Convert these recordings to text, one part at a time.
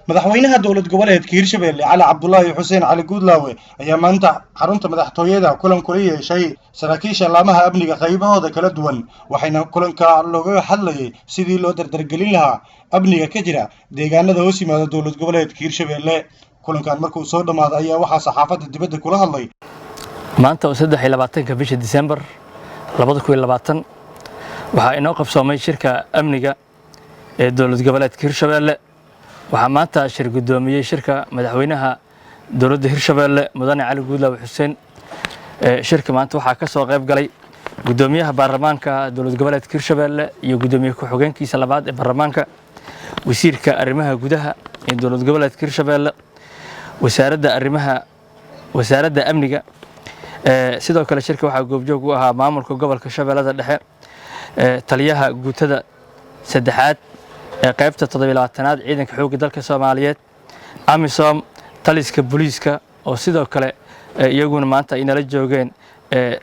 Madaxweynaha dowlad goboleedka Hirshabelle, Cali Cabdulaahi Xuseen Cali Guudlaawe, ayaa maanta xarunta madaxtooyada kulan kula yeeshay saraakiisha laamaha amniga qaybahooda kala duwan, waxayna kulanka looga hadlayay sidii loo dardargelin lahaa amniga ka jira deegaanada hoos yimaada dowlad goboleedka Hirshabelle. Kulankan markuu soo dhammaaday ayaa waxaa saxaafadda dibadda kula hadlay. Maanta oo 23-ka bisha Disembar 2020 waxaa inoo qabsoomay shirka amniga ee dowlad goboleedka Hirshabelle. Waxaa maanta shir guddoomiyey shirka madaxweynaha dowladda Hirshabelle, Mudane Cali Guudlaawe Xuseen. Shirka maanta waxaa ka soo qayb galay guddoomiyaha baarlamaanka dowlad goboleedka Hirshabelle iyo guddoomiye ku-xigeenkiisa labaad ee baarlamaanka, wasiirka arrimaha gudaha ee dowlad goboleedka Hirshabelle, wasaaradda arrimaha, wasaaradda amniga. Sidoo kale shirka waxaa goobjoog u ahaa maamulka gobolka Shabeellada Dhexe, taliyaha guutada saddexaad ee qaybta 27-aad ciidanka xoogga dalka Soomaaliyeed, AMISOM, taliska booliiska, oo sidoo kale iyaguna maanta ay nala joogeen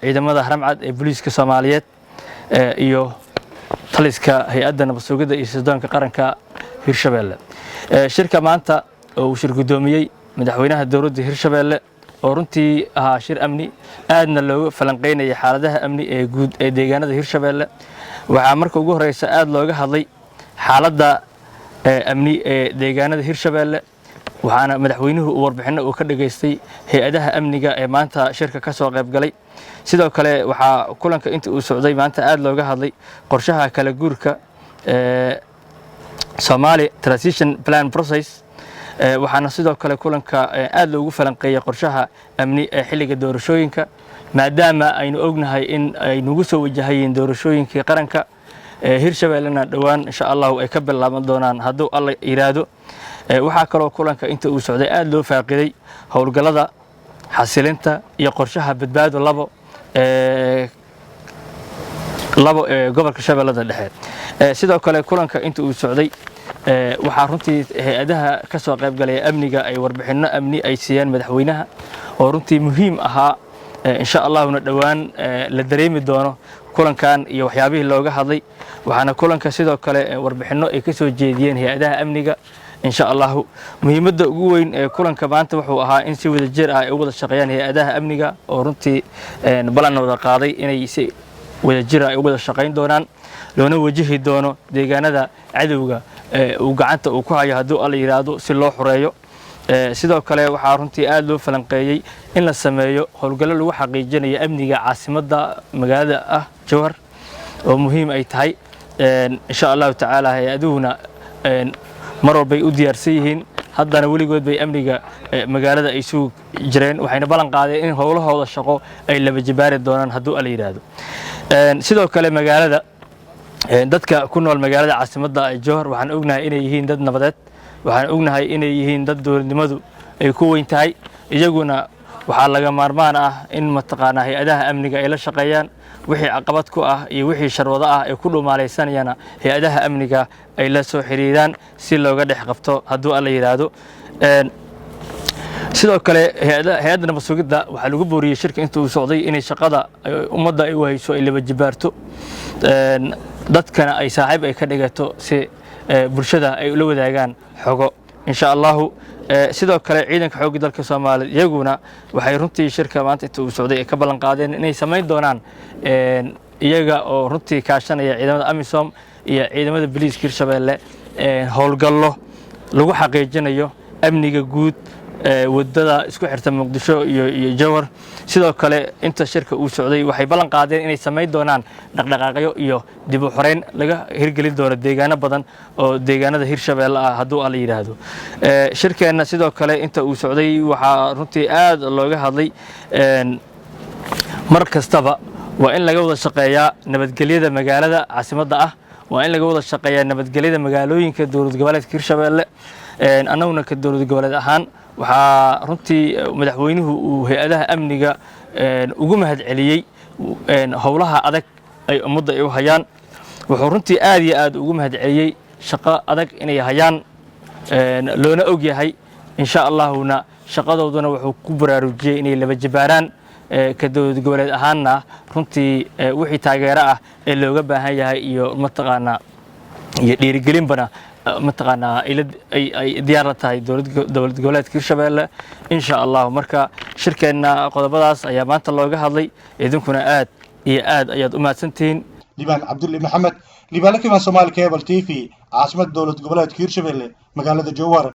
ciidamada Haramcad ee booliiska Soomaaliyeed iyo taliska hay-adda nabad sugidda iyo sirdoonka qaranka Hirshabelle. Shirka maanta oo uu shir guddoomiyey madaxweynaha dowladda Hirshabelle, oo runtii ahaa shir amni, aadna looga falanqeynayay xaaladaha amni ee guud ee deegaanada Hirshabelle, waxaa marka ugu horeysa aad looga hadlay xaaladda amni ee deegaanada Hirshabelle, waxaana madaxweynuhu uu warbixinno uu ka dhageystay hay-adaha amniga ee maanta shirka ka soo qayb galay. Sidoo kale waxaa kulanka inta uu socday maanta aad looga hadlay qorshaha kala guurka Somali Transition Plan Process, waxaana sidoo kale kulanka aad loogu falanqeeyey qorshaha amni ee xilliga doorashooyinka, maadaama aynu ognahay in ay nagu soo wajahayeen doorashooyinkii qaranka, Hirshabellena dhowaan insha Allahu ay ka bilaaban doonaan hadduu Alla yiraahdo. Waxaa kaloo kulanka inta uu socday aad loo faaqiday howlgallada xasilinta iyo qorshaha Badbaado labo labo ee gobolka Shabeellada Dhexe. Sidoo kale kulanka inta uu socday waxaa runtii hay-adaha ka soo qayb galaya amniga ay warbixinno amni ay siiyeen madaxweynaha, oo runtii muhiim ahaa, insha Allahuna dhowaan la dareemi doono kulankan iyo waxyaabihii looga hadlay. Waxaana kulanka sidoo kale warbixinno ay ka soo jeediyeen hay-adaha amniga. Insha Allahu muhiimadda ugu weyn ee kulanka maanta wuxuu ahaa in si wada jir ah ay u wada shaqeeyaan hay-adaha amniga, oo runtii ballan wada qaaday inay si wada jir ah ay u wada shaqayn doonaan, loona wajihi doono deegaanada cadowga uu gacanta uu ku hayo hadduu Alla yidhaahdo, si loo xoreeyo. Sidoo kale waxaa runtii aad loo falanqeeyey in la sameeyo howlgallo lagu xaqiijinayo amniga caasimadda magaalada ah Jowhar, oo muhiim ay tahay. Insha Allahu tacaala hay-aduhuna mar walbay u diyaarsan yihiin, haddana weligood bay amniga magaalada ay sugi jireen, waxayna ballan qaadeen in howlahooda shaqo ay laba jibaari doonaan hadduu Alla yidhaahdo. Sidoo kale magaalada, dadka ku nool magaalada caasimadda Jowhar waxaan ognahay inay yihiin dad nabadeed, waxaan ognahay inay yihiin dad dowladnimadu ay ku weyn tahay. Iyaguna waxaa laga maarmaan ah in mataqaanaa hay-adaha amniga ay la shaqeeyaan, wixii caqabad ku ah iyo wixii sharwado ah ee ku dhumaalaysanayana hay-adaha amniga ay la soo xiriiraan si looga dhex qabto hadduu Alla yidhaahdo. Sidoo kale hay-adda nabad sugidda waxaa lagu booriyey shirka inta uu socday inay shaqada ummadda ay u hayso ay laba jibaarto, dadkana ay saaxiib ay ka dhigato, si bulshada ay ula wadaagaan xogo insha Allahu. Sidoo kale ciidanka xoogga dalka Soomaaliya iyaguna waxay runtii shirka maanta inta uu socday ay ka ballan qaadeen inay samayn doonaan, iyaga oo runtii kaashanaya ciidamada AMISOM iyo ciidamada booliiska Hirshabeelle, howlgallo lagu xaqiijinayo amniga guud wadada isku xirta Muqdisho iyo Jowhar. Sidoo kale inta shirka uu socday waxay ballan qaadeen inay samayn doonaan dhaqdhaqaaqyo iyo dib u xoreyn laga hirgelin doono deegaano badan oo deegaanada Hirshabeelle ah hadduu Alla yidhaahdo. Shirkeenna sidoo kale inta uu socday waxaa runtii aad looga hadlay mar kastaba waa in laga wada shaqeeyaa nabadgelyada magaalada caasimadda ah, waa in laga wada shaqeeyaa nabadgelyada magaalooyinka dowlad goboleedka Hirshabeelle. Annaguna ka dowlad goboleed ahaan waxaa runtii madaxweynuhu uu hay-adaha amniga ugu mahad celiyey howlaha adag ay ummadda ay u hayaan. Wuxuu runtii aad iyo aad ugu mahad celiyey shaqo adag inay hayaan, loona og yahay, insha Allahuna shaqadooduna wuxuu ku baraarujiyey inay laba jibaaraan. Ka dowlad goboleed ahaanna runtii wixii taageero ah ee looga baahan yahay iyo mataqaanaa iyo dhiirigelinbana Mataqaanaa ay diyaar la tahay dowlad goboleedka Hirshabeelle, insha Allah. Marka shirkeenna qodobadaas ayaa maanta looga hadlay. Idinkuna aad iyo aad ayaad u mahadsantihiin. Liibaan Cabdulli Maxamed, Liibaan Lakimaan, Somaali Cable TV, caasimada dowlad goboleedka Hirshabelle, magaalada Jowhar.